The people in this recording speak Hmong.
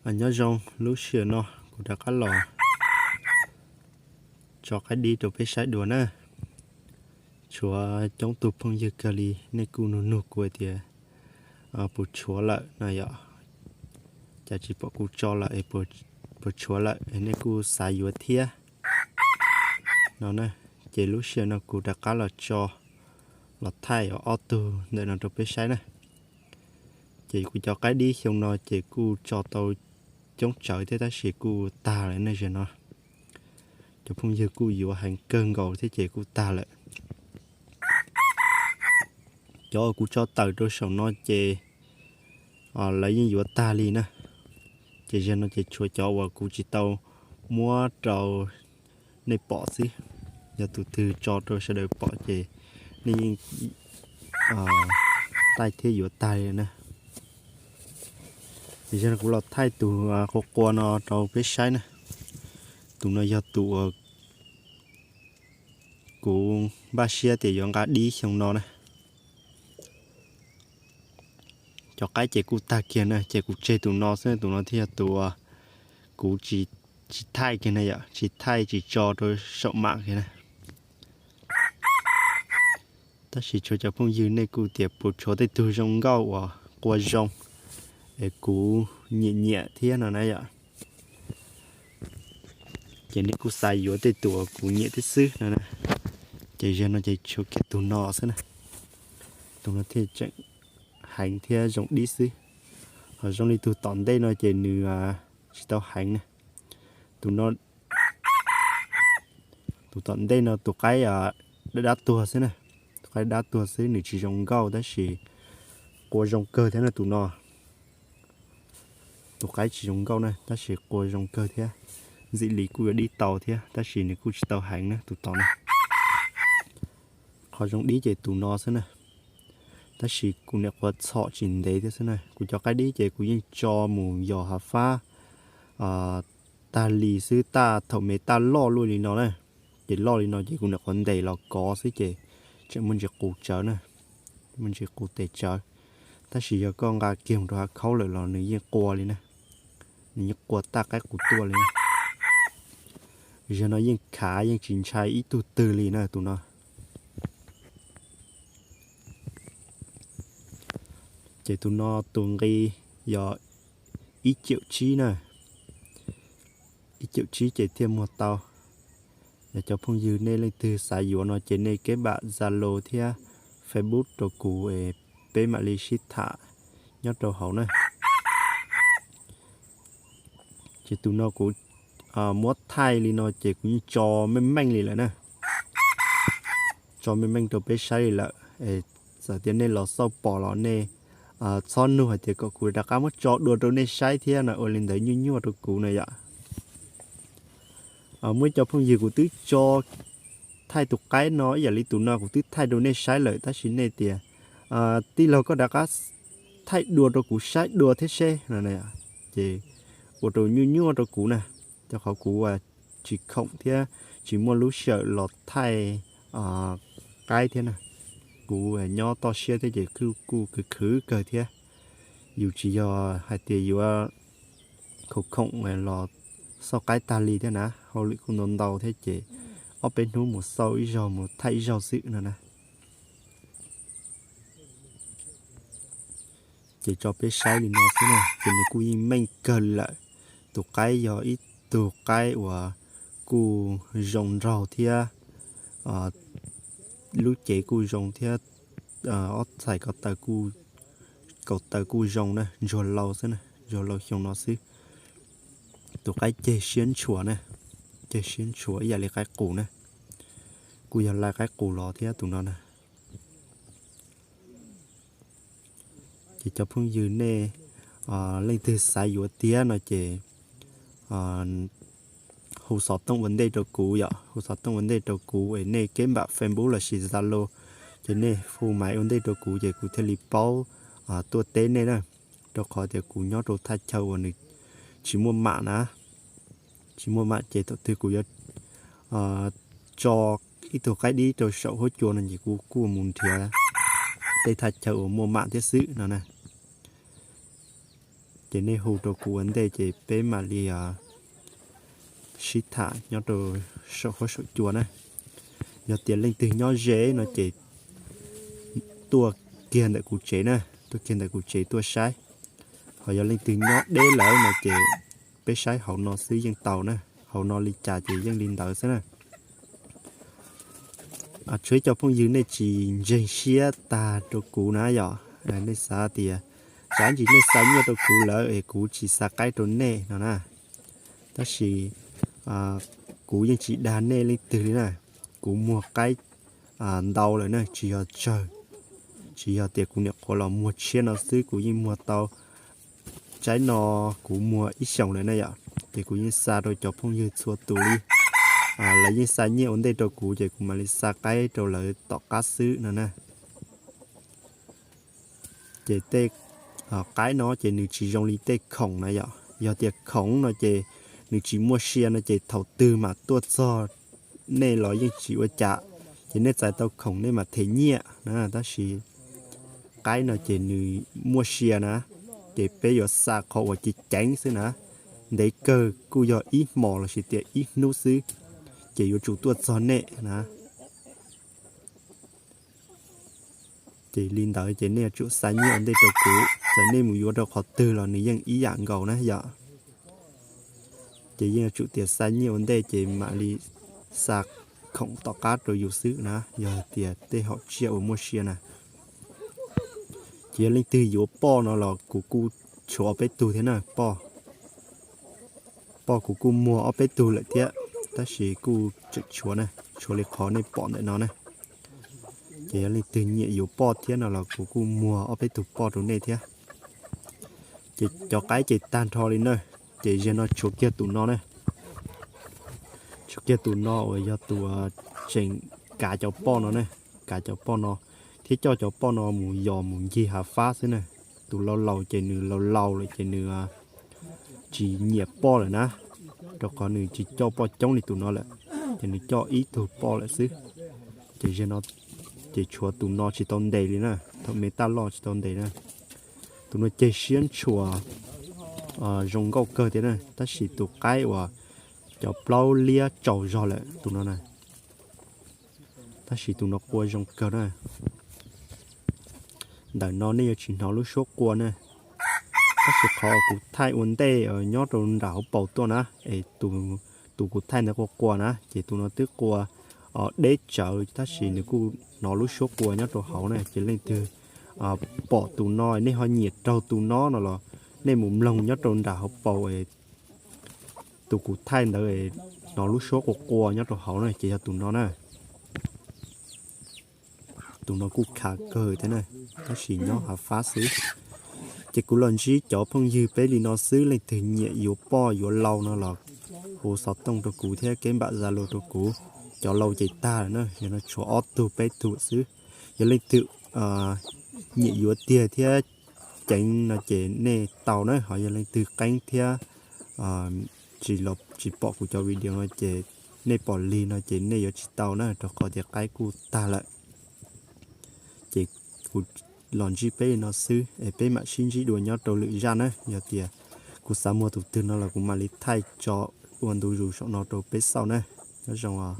Nyob zoo, lub sij hawm no kuv rov qab los tso qaib dib rau peb saib dua na. Tshuav coob tug phooj ywg kawg li nej kuj nug nug kuv hais tias puas tshuav lawm no yom, cas tsis pom kuv tso lawm, puas tshuav lawm es nej kuj xav yuav thiab no na. Ces lub sij hawm no kuv rov qab los tso, los thaij ob tug ntawm no rau peb saib na. Ces kuv cov qaib dib xyoo no ces kuj tso tau coob tsawv thiab tab sis kuj tag lawm ne. Zaum no cov phooj ywg kuj yuav heev kawg nkaus thiab ces kuj tag lawm. Cov uas kuv tso tawm rau saum no ces lawv yeej yuav tag li na. Ces zaum no ces tshuav cov uas kuv tsis tau muab rau nej pom xwb. Yog tus twg tso rau sawv daws pom ces nej yeej taij thiab yuav tag li na. Ces zaum no kuv los thaij tus qua qua no rau peb saib na. Tus no yog tus uas kuv npaj siab tias yuav nqa dib xyoo no na. Cov qaib ces kuj tag kiag na, ces kuv tseg tus no xwb, tus no thiaj yog tus kuv tsis thaij kiag na yom, tsis thaij tsis tso rau saum mam kiag na. Tab sis tshuav cov phooj ywg nej kuj tias puas tshuav tej tug zoo nkauj uas qua zoo es kuv nyiam nyiam thiab no na yom. Ces nej kuj xav yuav tej tus uas kuv nyiam thiab xwb no na. Ces zaum no ces tshuav kiag tus no xwb na. Tus no thiaj tseem heev thiab zoo dib xwb. Ho zoo li tus tom ntej no ces nws tsis tau heev na. Tus no, tus tom ntej no tus qaib dab dab tuag xwb na. Tus qaib dab tuag xwb, nws tsis zoo nkauj tab sis qua zoo kawg thiab na tus no. Tus qaib tsis zoo nkauj na tab sis qua zoo kawg thiab. Ntxim li kuj yuav dib tau thiab tab sis nws kuj tsis tau heev na tus tom no. Qhov zoo dib ces tus no xwb na. Tab sis kuv niam qhuav txhom tsis ntev thiab xwb na. Kuv cov qaib dib ces kuv yeej tso mus yos hav fab tag li xwb, taj thaum me taj loj luaj li no na. Ces loj li no ces kuv niam qhuav ntes los kov xwb ces tseem muaj ntsis qus tsawv na, muaj ntsis qus tes tsawv. Tab sis yog koj nqa kiag mus rau hav khaub lawm los nws yeej qua li na, nws yeej qua taj qaib qus tuaj li na. Zaum no yeej khav yeej tsis ntshai ib tug twg li na tus no. Ces tus no tus nqi yog ib ciam tsib na, ib ciam tsib ces thiaj muag tau. Yog cov phooj ywg nej leej twg xav yuav no ces nej keb npam Zalo thiab Facebook rau kuv es peb mam li sib tham nyob rau hauv na. Ces tus no kuv muab thaij li no ces kuv yeej tso meej meej li lawm na. Tso meej meej rau peb saib li lawm. Txawm tias nej los xauj pom los nej txhob nug hais tias kom kuv rov qab muab tso dua rau nej saib thiab no, ua li ntawd nyuaj nyuaj rau kuv na yom. Muaj ib co phooj ywg kuv twb tso thaij tus qaib no ib yam li tus no kuv twb thaij rau nej saib lawm tab sis nej tias tij laug koj rov qab thaij dua rau kuv saib dua thiab seb no. Ces ua rau nyuaj nyuaj rau kuv na, rau qhov kuv tsis khoom thiab tsis muaj lub sij hawm los thaij qaib thiab na. Kuv nyob toj siab thiab ces kuj khwv khwv kawg thiab. Yus tsis yog hais tias yuav khoom khoom los xauj qaib tag li thiab na, hauj lwm kuj ntau ntau thiab ces ob peb hnub mus xauj ib zaug mus thaij ib zaug xwb no na. Ces tso peb saib li no xwb na, ces nws kuj yeej meej kawg lawm. Tus qaib yog ib tug qaib uas kuj zoo nraug thiab, lub cev kuj zoo thiab, ob txhais ko taw, kaum taw kuj zoo na, ntsuag lau xwb na, ntsuag lau xyoo no xwb. Tus qaib ceg siab ntshua na, ceg siab ntshua ib yam li qaib qus na, kuj yog lai qaib qus los thiab tus no na. Ces cov phooj ywg nej leej twg xav yuav tiag no ces hu xov tooj ua ntej rau kuv yom, hu xov tooj ua ntej rau kuv es nej keb npam Facebook lossis Zalo, ces nej hu maiv ua ntej rau kuv ces kuv thiaj li paub tuaj teb nej na. Rau qhov tias kuv nyob rau thaj chaw uas nws tsis muaj mam na, tsis muaj mam ces thaum twg kuv yuav tso ib tug qaib dib rau saum huab cua no ces kuv kuj mus nrhiav tej thaj chaw uas muaj mam thiab xwb no na. Ces nej hu rau kuv ua ntej ces peb mam li sib tham nyob rau saum huab saum cua na. Yog tias leej twg nyob ze no ces tuaj kiag ntawm kuv tsev na, tuaj kiag ntawm kuv tsev tuaj saib. Ho yog leej twg nyob deb lawm no ces peb saib hauv no xwb yeej tau na, hauv no li cas ces yeej li ntawd xwb na. Tshuav ib co phooj ywg nej tsis ntseeg siab tag rau kuv na yom, nej xav tias tsam ntsis nej xa nyiaj rau kuv lawm es kuv tsis xa qaib rau nej no na. Tab sis kuv yeej tsis dag nej leej twg li na. Kuv muag qaib ntau lawm na, tsis yog tsawg, tsis yog tias kuv nyuam qhuav los muag tshiab no xwb, kuv yeej muag tau tsaib no kuv muag ib xyoos lawm na yom. Ces kuv yeej xa rau cov phooj ywg txhua tus li. Lawv yeej xa nyiaj ua ntej rau kuv ces kuv mam li xa qaib rau lawv tom qab xwb no na. Ces tej qaib no ces nws tsis zoo li tej khoom na yom. Yog tias khoom no ces nws tsis muaj sia no ces thaum twg mam tuaj txog nej los yeej tsis ua cas, ces nej txais tau khoom nej mam them nyiaj na. Tab sis qaib no ces nws muaj sia na, ces peb yuav xa qhov uas ceev ceev xwb na. Ntev kawg kuj yog ib hmos lossis tias ib hnub xwb, ces yuav tsum tuaj txog nej na. Ces li ntawd ces nej yuav tsum xa nyiaj ua ntej rau kuv, txawm nej mus yuav rau qhov twg los nws yeej ib yam nkaus na yom. Ces yeej yuav tsum tias xa nyiaj ua ntej ces mam li xa khoom tom qab rau yus xwb na, yog tias tej hom tsiaj uas muaj sia na. Ces yog leej twg yuav poj no los kuv kuj tshuav ob peb tug thiab na, poj. Poj kuv kuj muag ob peb tug lawm thiab, tab sis kuj tseem tshuav na, tshuav li qhov nej pom ntawm no na. Ces yog leej twg nyiam yuav poj thiab no los kuv kuj muag ob peb tug poj rau nej thiab. Ces cov qaib ces tag nrho li na, ces zaum no tshuav kiag tus no na. Tshuav kiag tus no uas yog tus tseem kav cov poj no na, kav cov poj no, thiab coj cov poj no mus yos mus ncig hav fab xwb na. Tus laus laus ces nws laus laus lawm ces nws tsis nyiam poj lawm na, rau qhov nws tsis coj poj coob li tus no lawm, ces nws coj ib tug poj lawm xwb. Ces zaum no ces tshuav tus no tsis tau ntes li na, thaum me taj loj tsis tau ntes na. Tus no ceg siab ntshua zoo nkauj kawg thiab na, tab sis tus qaib uas cov plaub liab tsaus zog lawm tus no na. Tab sis tus no qua zoo kawg na. Ntawm no nej yuav tsis hnov lub suab qua na. Tab sis qhov kuv thaij ua ntej nyob rau nram hauv paus tuaj na, es tus kuv thaij ntawd qua qua na, ces tus no twb qua deb tsawv tab sis nws kuj hnov lub suab qua nyob rau hauv na. Ces leej twg pom tus no nej ho nyiam raug tus no no los nej mus mloog nyob rau nram hauv paus tus kuv thaij ntawd hnov lub suab qua qua nyob rau hauv na ces yog tus no na. Tus no kuj khav kawg thiab na, tab sis nyob hav fab xwb. Ces kuv los ntsib cov phooj ywg peb li no xwb, leej twg nyiam yuav poj yuav lau no los hu xov tooj rau kuv thiab kev npam Zalo rau kuv. Cov lau ces tag lawm na, yog no tshuav ob tug peb tug xwb. Yog leej twg nyiam yuav tiag thiab ceev no ces nej tau na, ho yog leej twg qeeb thiab tsis pom kuv cov video no ces nej pom lig no ces nej yuav tsis tau na, rau qhov tias qaib kuj tag lawm. Ces kuv los ntsib peb li no xwb es peb mam sib ntsib dua nyob rau lwm zaj na. Yog tias kuv xav muag tus twg no los kuv mam li thaij tso ua ntu zus saum no rau peb xauj na. Nyob zoo os.